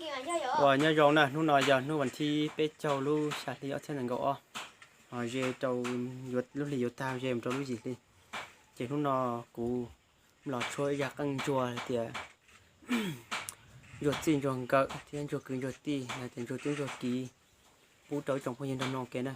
Ua nyob zoo na, hnub no yog hnub vas thib peb caug lub xya hli ob txhiab nees nkaum ob, ho ze rau lub hli yuav tag ze mus rau lub yim hli. Ces hnub no kuv los tshuab ib zaj qeej ntsuag hais tias ntsuag txij ntsuag nkawm thiab ntsuag kwv ntsuag tij, hais tias ntsuag tub ntsuag kiv, pub rau ib tsoom phooj ywg nrog mloog ua ke na.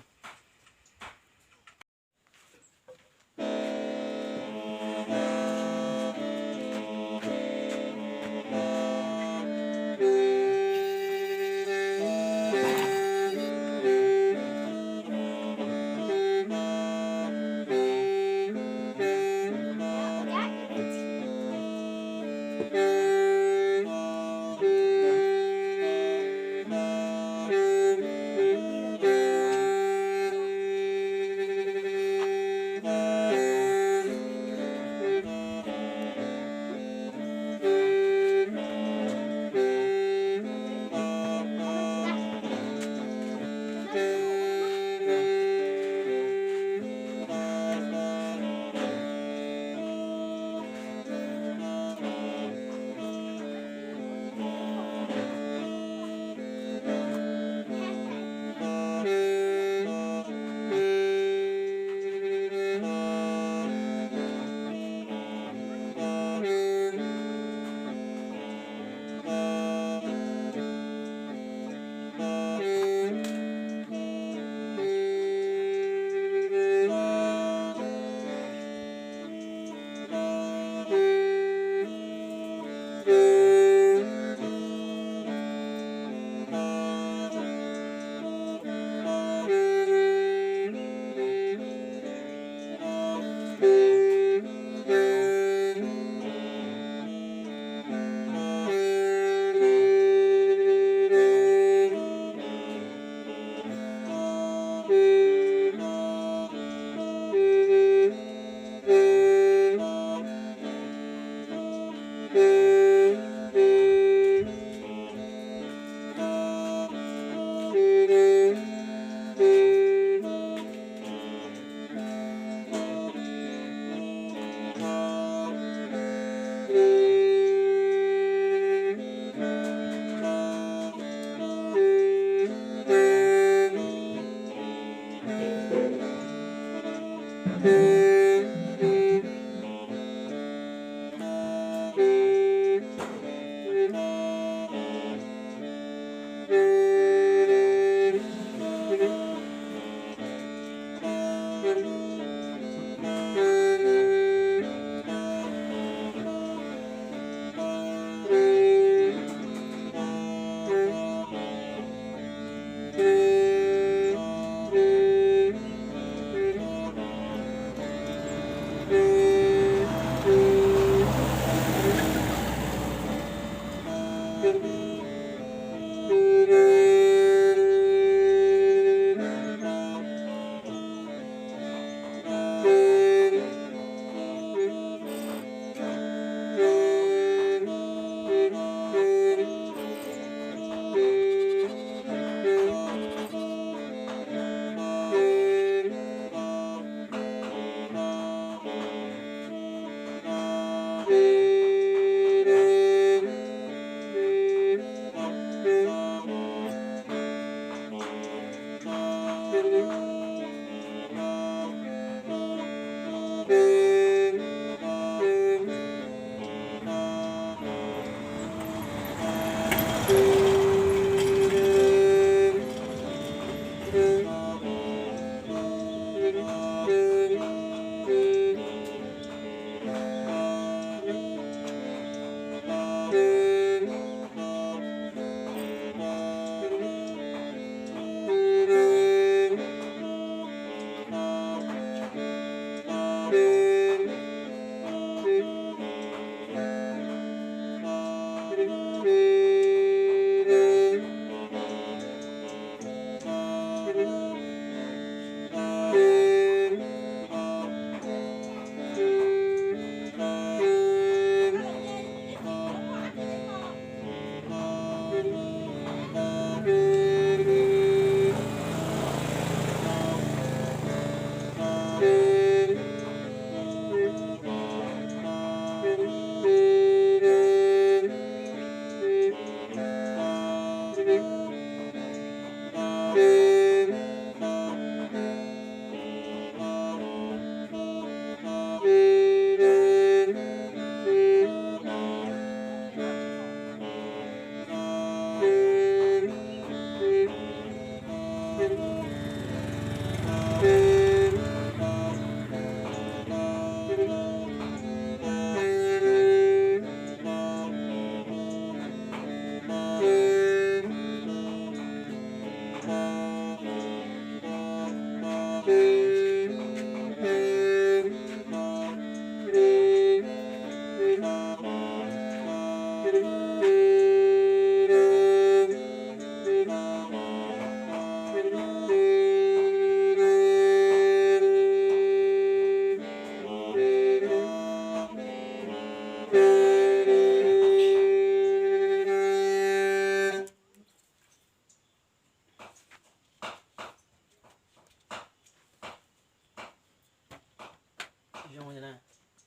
Zoo na.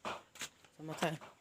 Txhob muab thaij.